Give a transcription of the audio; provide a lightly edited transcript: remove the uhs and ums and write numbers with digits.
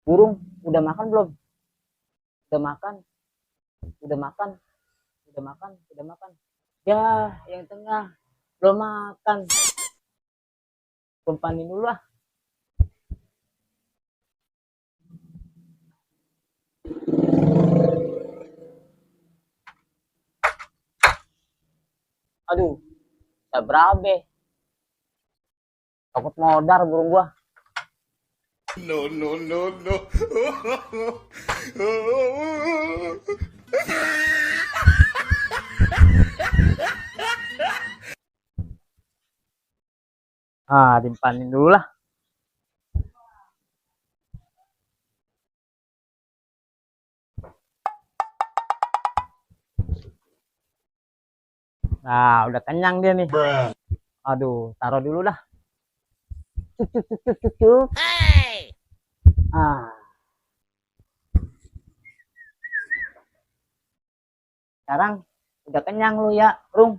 Burung, udah makan belum? Udah makan, udah makan, udah makan, udah makan. Ya, yang tengah belum makan. Kumpanin dulu lah. Aduh, udah berabe. Takut modar burung gua. No, no, no, no. Ah, dimpanin dulu lah. Nah, udah kenyang dia nih. Bruh. Aduh, taruh dulu dah. Cuk, cuk, cuk, cuk, cuk, cuk. Ah, sekarang udah kenyang lu ya, Rung.